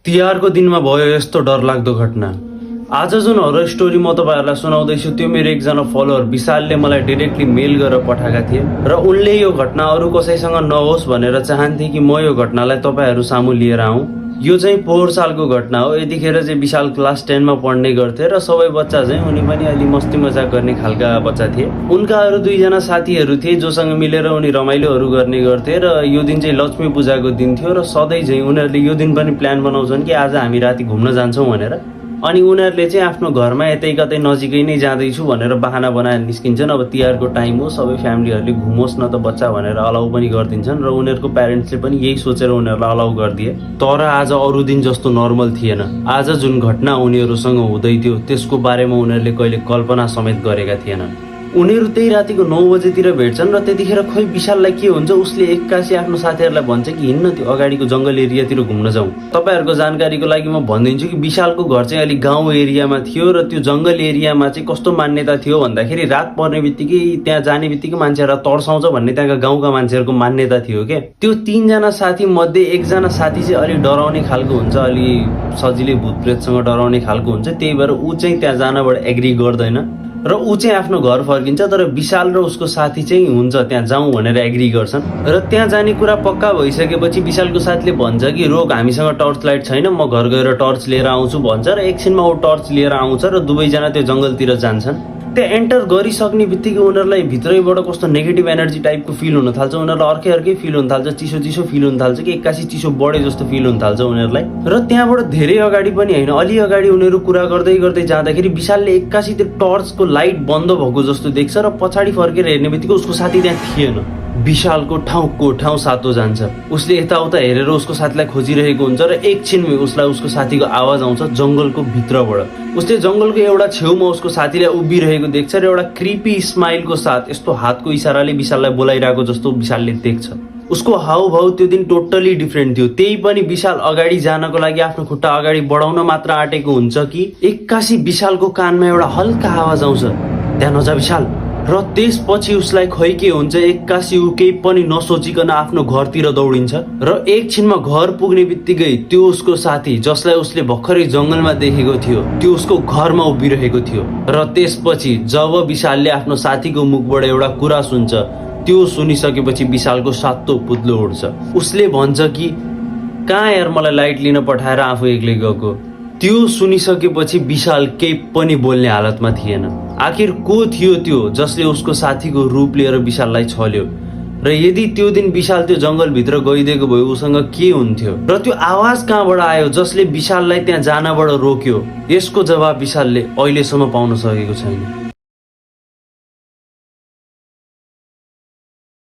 तिहारको दिनमा भयो यस्तो डरलाग्दो घटना। आज जुन हरर स्टोरी म तपाईँहरूलाई सुनाउँदैछु त्यो मेरो एकजना फलोअर विशालले मलाई डाइरेक्टली मेल गरेर पठाएका थिए र उनले यो घटना अरू कसैसँग नहोस् भनेर चाहन्थे कि म यो घटनालाई तपाईँहरू सामु लिएर आऊँ। यो चाहिँ पोहोर सालको घटना हो। यतिखेर चाहिँ विशाल क्लास 10 मा पढ्ने गर्थे र सबै बच्चा चाहिँ उनी पनि अलि मस्ती मजाक गर्ने खालका बच्चा थिए। उनका अरू दुईजना साथीहरू थिए जोसँग मिलेर उनी रमाइलोहरू गर्ने गर्थे र यो दिन चाहिँ लक्ष्मी पूजाको दिन थियो र सधैँ चाहिँ उनीहरूले यो दिन पनि प्लान बनाउँछन् कि आज हामी राति घुम्न जान्छौँ भनेर। अनि उनीहरूले चाहिँ आफ्नो घरमा यतै कतै नजिकै नै जाँदैछु भनेर बहाना बनाएर निस्किन्छन्। अब तिहारको टाइम हो, सबै फ्यामिलीहरूले घुमोस् न त बच्चा भनेर अलाउ पनि गरिदिन्छन् र उनीहरूको प्यारेन्ट्सले पनि यही सोचेर उनीहरूलाई अलाउ गरिदिए। तर आज अरू दिन जस्तो नर्मल थिएन। आज जुन घटना उनीहरूसँग हुँदै थियो त्यसको बारेमा उनीहरूले कहिले कल्पना समेत गरेका थिएनन्। उनीहरू त्यही रातिको 9 बजेतिर भेट्छन् र त्यतिखेर खोइ विशाललाई के हुन्छ, उसले एक्कासी आफ्नो साथीहरूलाई भन्छ कि हिँड्न त्यो अगाडिको जङ्गल एरियातिर घुम्न जाउँ। तपाईँहरूको जानकारीको लागि म भनिदिन्छु कि विशालको घर चाहिँ अलिक गाउँ एरियामा थियो र त्यो जङ्गल एरियामा चाहिँ कस्तो मान्यता थियो भन्दाखेरि रात पर्ने बित्तिकै त्यहाँ जाने बित्तिकै मान्छेहरूलाई तर्साउँछ भन्ने त्यहाँका गाउँका मान्छेहरूको मान्यता थियो के। त्यो 3 जना साथी मध्ये एकजना साथी चाहिँ अलिक डराउने खालको हुन्छ, अलि सजिलै भूतप्रेतसँग डराउने खालको हुन्छ। त्यही भएर ऊ चाहिँ त्यहाँ जानबाट एग्री गर्दैन र ऊ चाहिँ आफ्नो घर फर्किन्छ। तर विशाल र उसको साथी चाहिँ हुन्छ त्यहाँ जाउँ भनेर एग्री गर्छन् र त्यहाँ जाने कुरा पक्का भइसकेपछि विशालको साथीले भन्छ कि रोक, हामीसँग टर्च लाइट छैन, म घर गएर टर्च लिएर आउँछु भन्छ र एकछिनमा ऊ टर्च लिएर आउँछ र दुवैजना त्यो जङ्गलतिर जान्छन्। त्यहाँ एन्टर गरिसक्ने बित्तिकै उनीहरूलाई भित्रैबाट कस्तो नेगेटिभ एनर्जी टाइपको फिल हुन थाल्छ। उनीहरूलाई अर्कै फिल हुन थाल्छ, चिसो चिसो फिल हुन थाल्छ कि एक्कासी चिसो बढे जस्तो फिल हुन थाल्छ उनीहरूलाई। र त्यहाँबाट धेरै अगाडि पनि होइन, अलि अगाडि उनीहरू कुरा गर्दै गर्दै जाँदाखेरि विशालले एक्कासी त्यो टर्चको लाइट बन्द भएको जस्तो देख्छ र पछाडि फर्केर हेर्ने बित्तिकै उसको साथी त्यहाँ थिएन। विशालको ठाउँको ठाउँ सातो जान्छ। उसले यताउता हेरेर उसको साथीलाई खोजिरहेको हुन्छ र एकछिनमै उसलाई उसको साथीको आवाज आउँछ जङ्गलको भित्रबाट। उसले जङ्गलको एउटा छेउमा उसको साथीलाई उभिरहेको देख्छ र एउटा क्रिपी स्माइलको साथ यस्तो हातको इसाराले विशाललाई बोलाइरहेको जस्तो विशालले देख्छ। उसको हाउभाउ त्यो दिन टोटली डिफ्रेन्ट थियो। त्यही पनि विशाल अगाडि जानको लागि आफ्नो खुट्टा अगाडि बढाउन मात्र आँटेको हुन्छ कि एक्कासी विशालको कानमा एउटा हल्का आवाज आउँछ, त्यहाँ नजा विशाल। र त्यसपछि उसलाई खै के हुन्छ, एक्कासी ऊ केही पनि नसोचिकन आफ्नो घरतिर दौडिन्छ र एकछिनमा घर पुग्ने बित्तिकै त्यो उसको साथी जसलाई उसले भर्खरै जङ्गलमा देखेको थियो त्यो उसको घरमा उभिरहेको थियो। र त्यसपछि जब विशालले आफ्नो साथीको मुखबाट एउटा कुरा सुन्छ, त्यो सुनिसकेपछि विशालको सातो पुत्लो उड्छ। उसले भन्छ कि कहाँ यार, मलाई लाइट लिन पठाएर आफू एक्लै गएको। त्यो सुनिसकेपछि विशाल केही पनि बोल्ने हालतमा थिएन। आखिर को थियो त्यो जसले उसको साथीको रूप लिएर विशाललाई छल्यो? र यदि त्यो दिन विशाल त्यो जङ्गलभित्र गइदिएको भए उसँग के हुन्थ्यो? र त्यो आवाज कहाँबाट आयो जसले विशाललाई त्यहाँ जानबाट रोक्यो? यसको जवाब विशालले अहिलेसम्म पाउन सकेको छैन।